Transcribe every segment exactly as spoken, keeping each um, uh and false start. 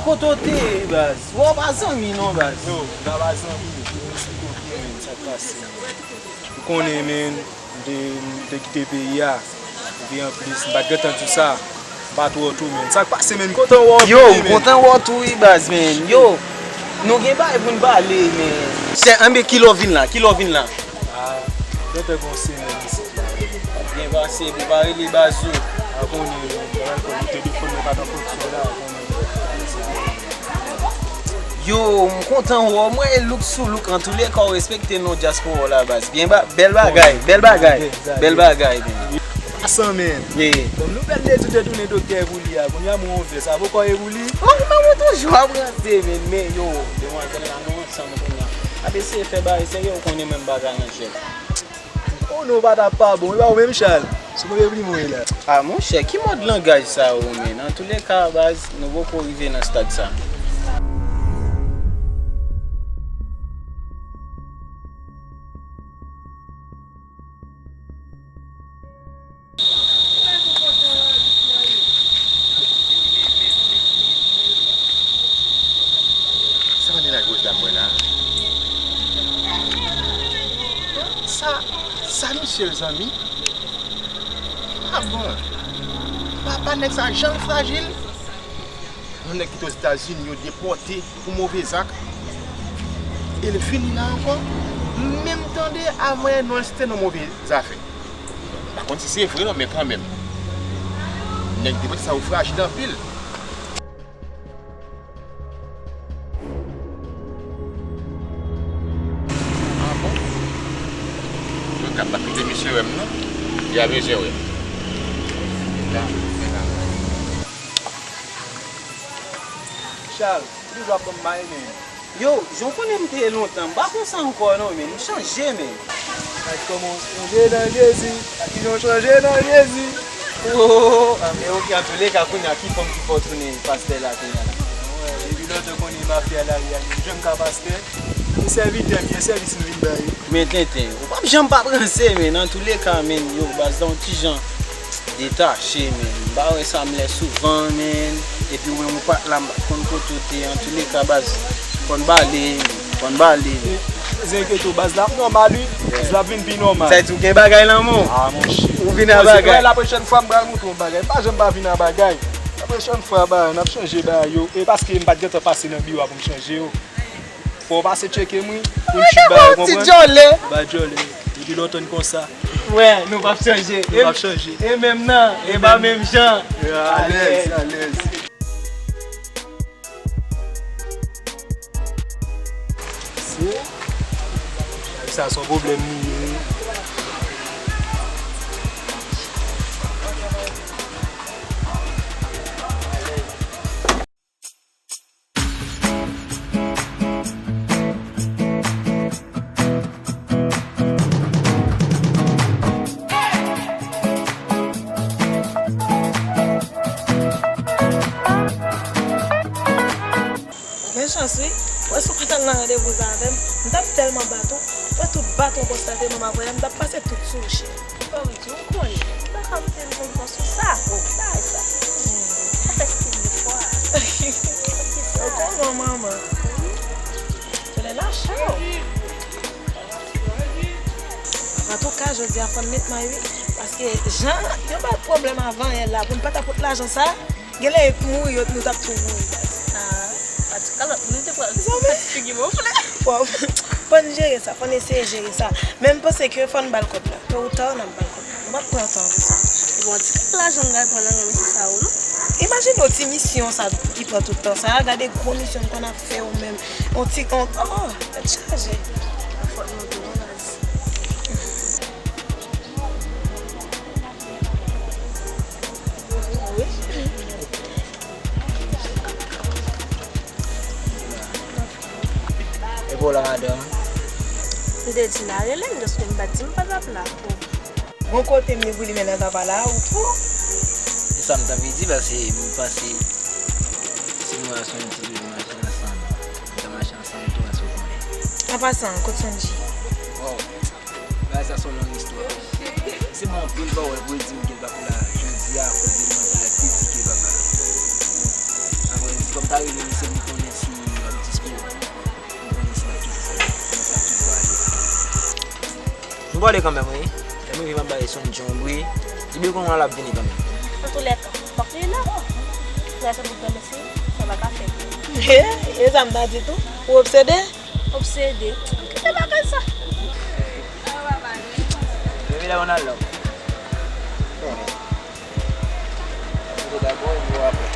Kote w te ye, baz? Wè w pa zanmi non, baz. Yo, m pa pa zanmi. Mwen sou kote, men, sa k pase, men? Ou konnen, men, m te, m te kite peyi a. Epi anplis, m pa t gentan di w sa. M pa t wè w tou, men. Sa k pase, men? M kontan wè w tou, men. Yo, m kontan wè w tou, wi, baz, men. Yo, nou gen bagay pou n pale, men. Chè, anben, kilè w vin la? Kilè w vin la? Ah, gentan gon semèn isit la. W ap byen pase, epi pa rele baz ou. A konnen, men, bagay kòb ou telefòn mwen pa t an fonksyon la, a konnen. Yo, m kontan wè w. Mwen, look sou look. Antouleka, w respekte non dyaspora w la, baz. Byen ba-, bèl bagay, bèl bagay, bèl bagay, men. Pasan, men. Yeah. Bon, nouvèl Dezi te tounen doktè pou li a. Kounye a, mwen, on vès. Avokal e pou li. Oh, mwen, mwen toujou ap ranse, men, men, yo. Demwazèl la, nou ansanm kounye a. Ap eseye fè bagay serye, ou konnen menm bagay nan jèt. Oh non, pa t ap pa bon. E pa ou menm, Chal? Sou konbyen plim ou ye la? Ah, monchè, ki mòd langaj sa yo, men? Antouleka, baz, nou poko rive nan stad sa. Sa pa de la gwòs dam mwen la? Sa, sa misye l zanmi? Ah bon? Papa nèg sa jan l frajil? Yon nèg ki te Ozetazini, yo depòte pou move zak. E l vini la ankò. M menm tande avan yè non l se te nan move zafè. M pa konn si se vre non, men kanmenm. Nèg depòte sa yo frajil anpil. Ah bon? Mwen ka pa kite misye wè m non. Li a bezwen wè m. Chal, ou toujou ap ban m may, men. Yo, jan w konnen m te ye lontan, m pa konsa ankò non, men m chanje, men. Gad kòman w chanje nan Jezi. Gad kijan w chanje nan Jezi. Oh, ah, men oke, antouleka, kounye a, ki fanm ki fè w tounen pastè la kounye a la? Depi lontan konnen mafya lari a, menm jan m ka pastè. Se sèvitè m ye, sèvis m vin bay. Men tenten, ou p ap janm p ap ranse, men antouleka, men yo, baz la yon ti jan detache, men. M pa wè sa m lè souvan, men. Epi ou menm ou pa t la, m pa t konn kote w te ye. Antouleka, baz, fò n bale, men. Fò n bale, men. Zenkyete w, baz la ap nòmal, wi. Baz la ap vin pi nòmal. Sa vle di ou gen bagay nan men w? Ah, monchè. Ou vin a bagay. La pwochèn fwa m pral montre w bagay. M pa janm pa vin a bagay. La pwochèn fwa, ba, n ap chanje bagay yo. E paske m pa t gentan pase nan biwo a pou m chanje yo. Fò w pase tcheke m, wi. Pou m chit bagay, ou konprann? Ti djòlè. Ba djòlè. Depi lontan n konsa. Wè, nou p ap chanje. Nou p ap chanje. E menm nan, e pa menm jan. Alèz, alèz. Se, sa se yon pwoblèm li ye. Gen chans wi. Wè si w pa t al nan randevou sa avè m, m t ap tèlman bat ou. Wè tout baton konstate menm apre a, m t ap pase tout sou ou, cheri. Fò m di w konnen, m pa ka moute l menm fòs ou sa. Bon, bagay sa. Sa fè ti de fwa. Ou konnen manman. Wi. Tèlè la cho. Antouka, jodi a fò n met may wi. Paske jan yo bay pwoblèm avan yè la, pou n pa ta pot lajan sa, genlè yo t mouri, yo, nou t ap tou mouri, baz. Ah, an tou ka, lòt moun te pral fè ti figi gonfle. Fò, fò n jere sa, fò n eseye jere sa. Men m panse ke fò n ba l kòb la. To ou ta, n ap ba l kòb la. Nou p ap pran tan pou sa. Bon, ti kèk lajan n pral pran nan men mesye sa yo, non? Imajine w ti misyon sa ki pran tout tan sa. Gade gwo misyon n konn ap fè yo menm. On ti, on, oh, tèt chaje. Fòk nou tou, non, baz. Epa w la, madanm? M te di n a rele m, paske m pa t di m pa t ap la. Bon, kote m ye pou li mennen ta pa la, ou twò. Se sa m t anvi di, paske m panse si nou a Sondji, nou mache ansanm. Nou ta mache ansanm tou, paske w konnen. An pasan, kot Sondji? Waw. Bagay sa se yon long istwa. Se mwen anpil pa wè pou di m ke l pa pou la jodi a akoz de mwen pa kritike papa. Apre di kòm Sa rele m se pou m konnen si w ap dispo. Pou m konnen si m ap toujou, m ap toujou ale. Nou prale kanmenm, wi. Lè m rive, m ap ba Esonn Djonbri. Li byen konn l ap vini kanmenm. Antoulèka, fòk li la. Lè se pou granmesi, sa pa ka fèt. E sa m ta di tou. Ou obsede? Obsede. Kite bagay sa. Bebe, la, on a love. Bon. Obsede dabò, epi w apre.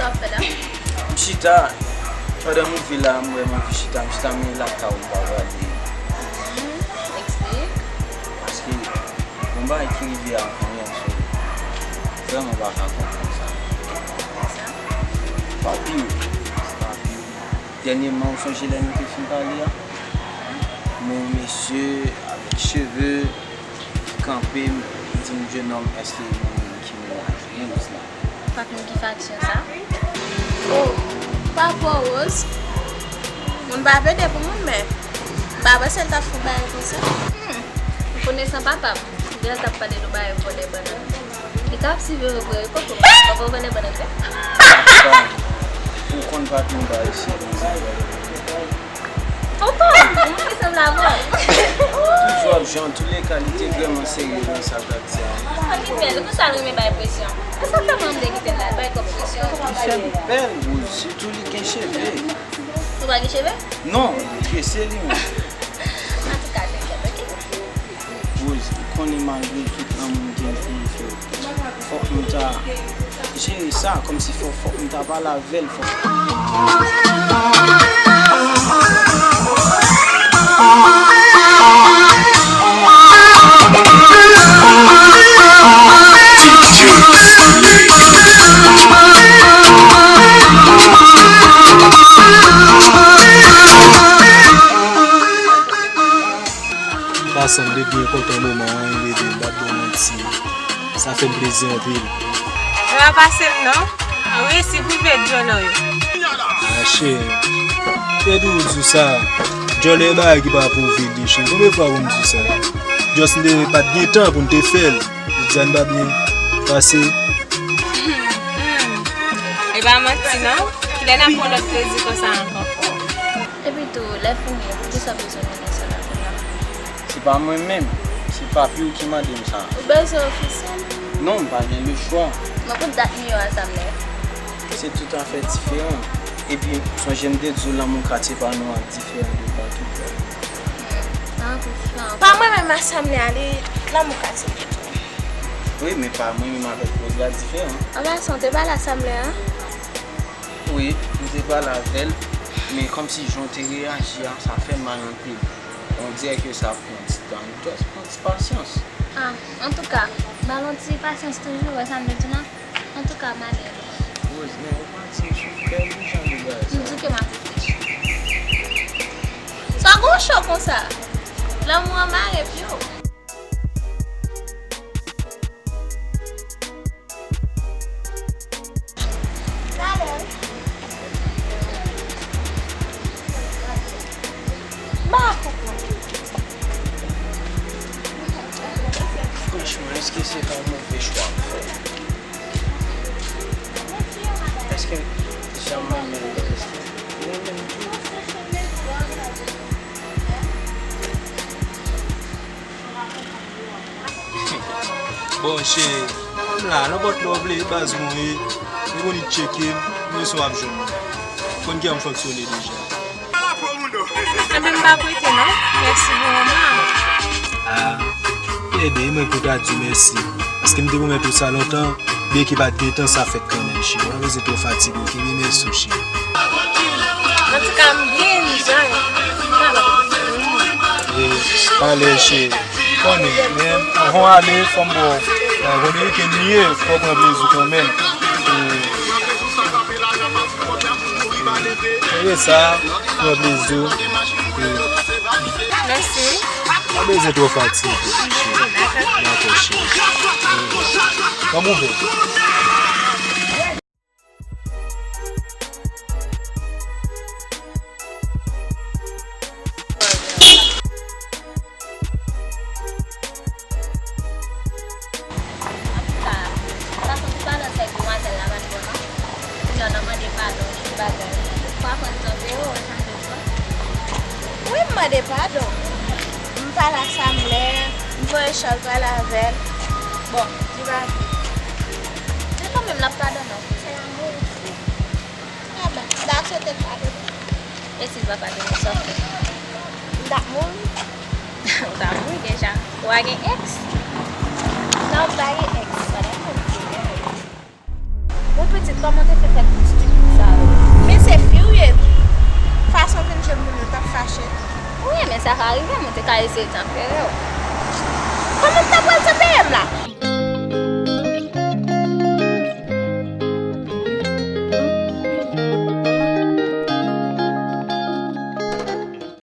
Sa w ap fè la? M chita. Pandan m rive la, m vrèman anvi chita. M chita, men lakay ou m pa prale. Hmm, eksplike. Paske, yon bagay ki rive avan yè swa, vrèman pa ka konprann sa. Sa? Papi, papi. Dènyèman, ou sonje lè nou te fin pale a? Men yon mesye avèk cheve ki kanpe m, li di m, "Jenòm, èske ou menm ki mennaj Rose la?" Patnè m, ki faksyon sa? Oh, pa pou Rose. Moun pa plede pou moun, men m pa panse l t ap fè yon bagay konsa. Hmm, ou konesan papa m, lè l t ap pale nou bagay vòlè bannann. Li ka ap siveye vre wi, koko. Koko vòlè bannann vre. Ou konn pa tou ba isi. Tonton, ou mande sanble avè w. Toujou ap jwe, antouleka, li te vrèman serye nan sa l t ap di a. Anpil bèl, ou konn sa l renmen bay presyon. E sa fè mwen m te kite l la, l bay kòk presyon. Li fè m pè, Rose, sitou li gen cheve. Ou pa gen cheve? Non, li trese li menm. Antouka, tenkèt, oke? Rose, ou konnen malgre tout lanmou m gen pou Rose yo, fòk nou ta jere sa, kòmsi fò, fòk nou ta pale avè l, fòk. Sa sanble byen kontan moman an, wi, bebe, m p ap ba w manti. Sa fè m plezi anpil. Ou pa pase m non. Ou resi pwouve djòlè w yo. Ah, cheri. Te di w di w sa. Djòlè e bagay ki pa pwouve li, cheri. Konbyen fwa pou m di w sa? Just m te pa t gen tan pou n te fè l. Jodi a n pa byen pase. E pa manti non. Kilè n ap pran lòt plezi konsa ankò? Epi tou, lè fini, poukisa w bezwen mennen sè la kounye a? Se pa mwen menm, se papi w ki mande m sa. Ou bezwen ofisyèl? Non, m pa gen lechwa. Mwen konn dat miyò a sa m lè. Se toutafè diferan. Epi, sonje m te di w lanmou katye pa nou an diferan de patou. Hmm, sa anpil diferan. Pa mwen menm a sa m lè a, li lanmou katye pito. Wi, men pa mwen menm avèk Rose la diferan. An gason, te pale a sa m lè a? Wi, m te pale avè l, men kòmsi jan w te reyaji a, sa fè m mal anpil. On dirè ke sa pran ti tan. Just pran ti pasyans. Ah, antouka, ba l on ti pasyans toujou, wè sa m vle di w la? Antouka, m ale. Rose, men ou pati sou kè m jan de bagay sa. M di ke m ap reflechi. Sa gon cho konsa? Lanmou an mare pye w. Talè. M pa konprann. Franchman, èske se pa yon move chwa m fè? Èske jan m renmen l, èske m renmen l tou? Bon, cheri, m la, nenpòt lè w vle, baz mwen ye. Ou konn tcheke m. Mwen sou ap jwenn mwen. Konn ki an fonksyone deja. Enben, m pa prete non. Mèsi pou moman. Ah, ebyen, mwen pou ta di w mèsi. Paske m te pwomèt ou sa lontan, byen ke pa t gen tan sa fèt kanmenm, cheri. Mwen bezwen twò fatige, ok? Byen mèsi w, cheri. Antouka, m byen, jan. E, pale, cheri. Konnen, men, anvan w ale, fò m ba w, eh, Dominiken m ye, fò w pran plezi kanmenm. E, Rete sa, pran plezi w. Mèsi. Pa bezwen twò fatige, cheri. Dakò, cheri. Ban m ouvè. Antouka, fason pou pale avèk demwazèl la pa t bon non. Kounye a n ap mande padon, tout bagay. Ou pa konn tonbe, ou chanje fwa. Wi, m mande padon. M pale ak Samlè, m voye Chòl pale avè l. Bon, li pa vle. Men kanmenm, l ap padone w. Se lanmou. Enben, m ta swete l padone. E si l pa padone, sa w fè? M t ap mouri. Ou ta mouri deja. Ou pa gen ex? Non, m pa gen ex. Pandan m mouri. Bon, pitit, kòman w te fè fè tout stupid sa yo? Men se fi w ye tou. Fason w vin jwenn moun yo t ap fache tou. Wi, men sa ka rive, m te ka eseye tanpere w. Kòman m ta pral tanpere m la?